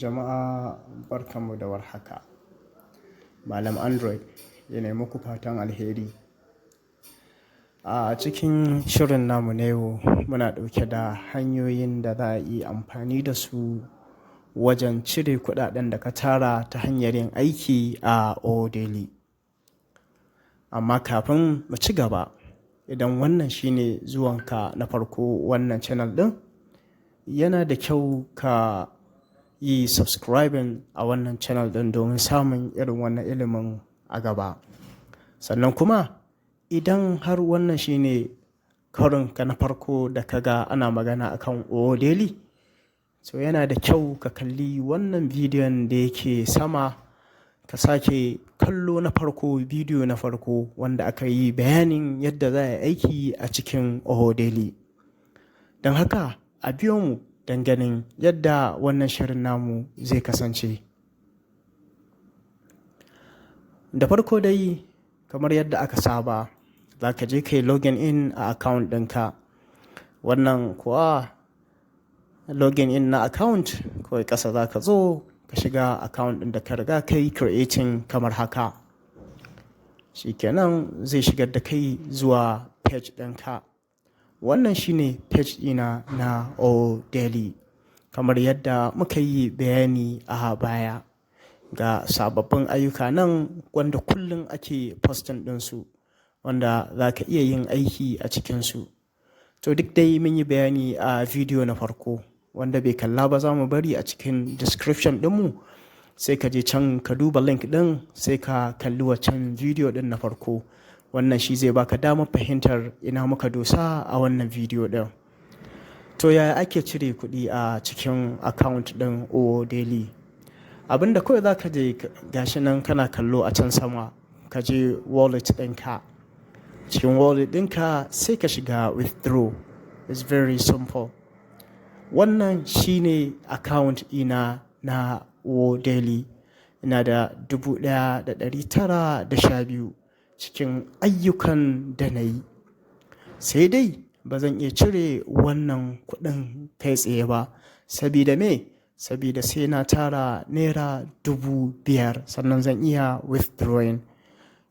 Jama'a, barkanmu da warhaka. Malam Android yana muku fatan alheri. A cikin shirin namu na yau, muna ɗauke da hanyoyin da za a yi amfani da su wajen cire kuɗaɗen da ka tara ta hanyar yin aiki a Odaily. Amma kafin mu ci gaba, idan wannan shine zuwanka na farko wannan channel ɗin, yana da kyau ka yi subscribing a wannan channel ɗin domin samun irin wannan ilimin a gaba. Sannan kuma idan har wannan shine karonka na farko da ka ga ana magana akan Odaily, so yana da kyau ka kalli wannan bidiyon da yake sama, ka sake kallo na farko, bidiyo na farko wanda aka yi bayanin yadda za a yi aiki a cikin Odaily. Don haka a biyo mu don ganin yadda wannan shirin namu zai kasance. Da farko dai, kamar yadda aka saba, za ka je ka yi login in a account ɗinka. Wannan kuwa login in na account, kawai ƙasa za ka zo ka shiga account ɗin da ka riga ka yi creating kamar haka. Shikenan, zai shigar da kai zuwa page ɗinka. Wannan shine page ɗina na Odaily. Kamar yadda muka yi bayani a baya, ga sababbin ayyuka nan wanda kullum ake posting ɗinsu, wanda za ka iya yin aiki a cikinsu. To, duk dai mun yi bayani a bidiyo na farko. Wanda bai kalla ba, za mu bari a cikin description ɗinmu, sai ka je can ka duba link ɗin, sai ka kalli waccan bidiyo ɗin na farko. Wannan shi zai baka damar fahimtar ina muka dosa a wannan bidiyo ɗin. To, yaya ake cire kuɗi a cikin account ɗin Odaily? Abin da kawai za ka je, gashi nan kana kallo a can sama, ka je wallet ɗinka. Cikin wallet ɗinka sai ka shiga withdraw. It's very simple. Wannan shine account ɗina na Odaily. Ina da 1,912 cikin ayyukan da na yi. Sai dai ba zan iya cire wannan kuɗin kai tsaye ba. Sabida me? Sabida sai na tara naira 5,000 sannan zan iya withdrawing.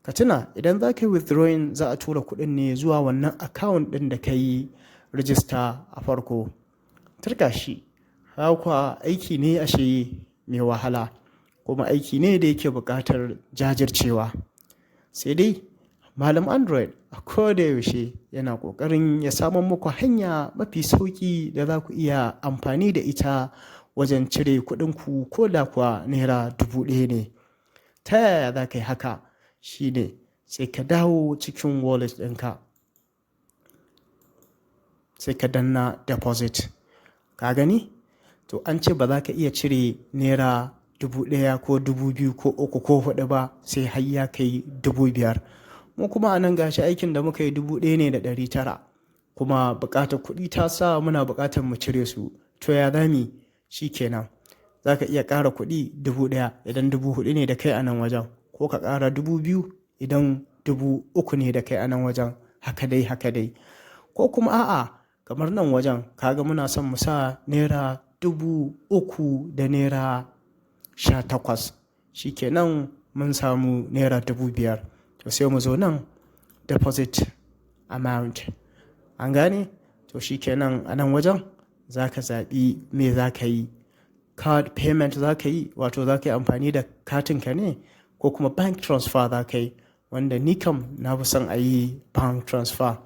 Ka tuna, idan za ka yi withdrawing, za a tura kuɗin ne zuwa wannan account ɗin da ka yi register a farko. Turka shi. Haka aiki ne ashe mai wahala, kuma aiki ne da yake buƙatar jajircewa. Sai dai Malam Android a ko da yaushe yana ƙoƙarin ya samo muku hanya mafi sauƙi da za ku iya amfani da ita wajen cire kuɗinku, ko da kuwa naira 1,000 ne. Ta yaya za ka yi haka? Shi ne sai ka dawo cikin wallet ɗinka, sai ka danna deposit. Ka gani? To, an ce ba za ka iya cire naira 1,000 ko 2,000 ko uku ko huɗu ba sai har ya kai 5,000. Mu kuma a nan gashi aikin da muka yi 1,900, kuma buƙatar kuɗi ta sa muna buƙatar mu cire su. To, ya zami? Shi kenan. Za ka iya ƙara kuɗi 1,000 idan 4,000 ne da kai a nan wajen, ko ka ƙara 2,000 idan 3,000 ne da kai a nan wajen. Haka dai, haka dai. Ko kuma a'a, kamar nan wajen, ka ga muna son mu sa naira 3,000 da naira 18. Shi kenan, mun samu naira 5,000. To, sai mu zo nan deposit amount. An gane? To, shi kenan, a nan wajen za ka zaɓi me za ka yi. Card payment za ka yi, wato za ka yi amfani da katinka ne, ko kuma bank transfer za ka yi, wanda ni kam na fi son a yi bank transfer.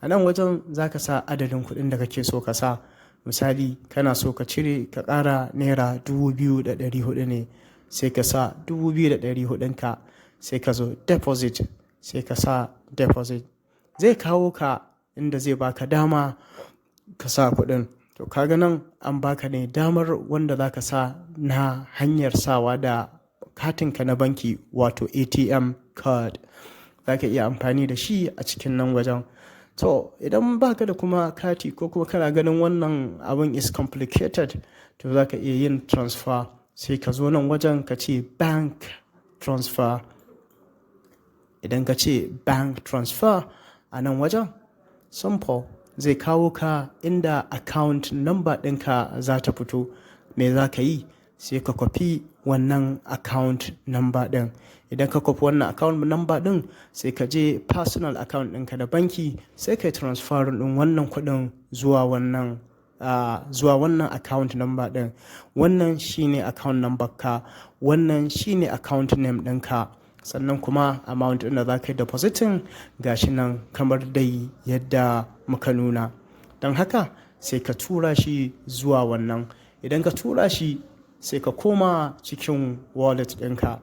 A nan wajen za ka sa adadin kuɗin da kake so ka sa. Misali, kana so ka cire, ka ƙara naira 2,400 ne, sai ka sa 2,400 ɗinka, sai ka zo deposit, sai ka sa deposit. Zai kawo ka inda zai baka dama ka sa kuɗin. To, ka ga nan an baka ne damar wanda za ka sa na hanyar sawa da katinka na banki, wato ATM card. Za ka iya amfani da shi a cikin nan wajen. To, idan ba ka da kuma kati, ko kuma kana ganin wannan abun is complicated, to za ka iya yin transfer. Sai ka zo nan wajen ka ce bank transfer. Idan ka ce bank transfer a nan wajen, simple, zai kawo ka inda account number ɗinka za ta fito. Me za ka yi? Sai ka zo nan ka sa account number ɗinka. Sai ka kwafi wannan account number ɗin. Idan ka kwafi wannan account number ɗin, sai ka je personal account ɗinka da banki, sai ka yi transfer ɗin wannan kuɗin zuwa wannan account number ɗin. Wannan shine account number ka, wannan shine account name ɗinka. Sannan kuma amount ɗin da za ka yi depositing gashi nan kamar dai yadda muka nuna. Don haka sai ka tura shi zuwa wannan. Idan ka tura shi, sai ka koma cikin wallet ɗinka.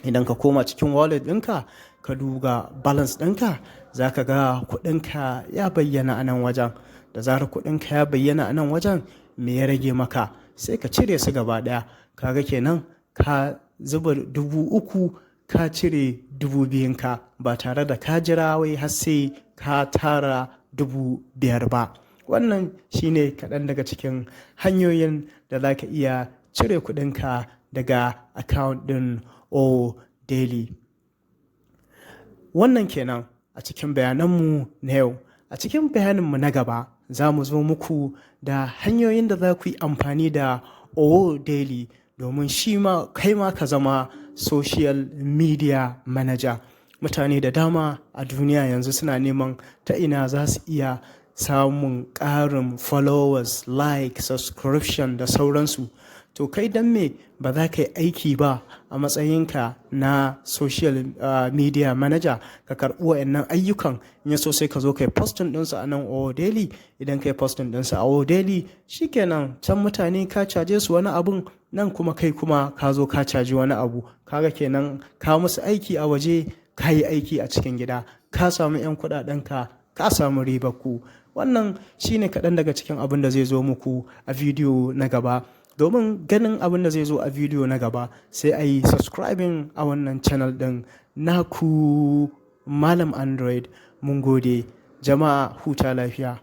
Idan ka koma cikin wallet ɗinka, ka duba balance ɗinka, za ka ga kuɗinka ya bayyana a nan wajen. Da zarar kuɗinka ya bayyana a nan wajen, me ya rage maka? Sai ka cire su gaba ɗaya. Kaga kenan ka zuba 3,000, ka cire 2,000n ka ba tare da ka jira wai har sai ka tara 5,000 ba. Wannan shine kaɗan daga cikin hanyoyin da za ka iya cire kuɗinka daga account ɗin O Daily. Wannan kenan a cikin bayananmu na yau. A cikin bayaninmu na gaba, za mu zo muku da hanyoyin da za ku yi amfani da O Daily domin shi ma kai ma ka zama social media manager. Mutane da dama a duniya yanzu suna neman ta ina za su iya samun ƙarin followers, like, subscription da sauransu. To, kai dan me ba za ka yi aiki ba a matsayinka na social media manager, ka karɓi wa'annan ayyukan? In ya so, sai ka zo ka yi posting ɗinsu a nan O Daily. Idan ka yi posting ɗinsu a O Daily, shikenan, can mutane ka caje su wani abun, nan kuma kai kuma ka zo ka caji wani abu. Kaga kenan ka musu aiki a waje, ka yi aiki a cikin gida, ka samu 'yan kuɗaɗenka, ka samu ribar ku. Wannan shine kaɗan daga cikin abin da zai zo muku a bidiyo na gaba. Domin ganin abin da zai zo a bidiyo na gaba, sai a yi subscribing a wannan channel ɗin naku, Malam Android. Mun gode jama'a, huta lafiya.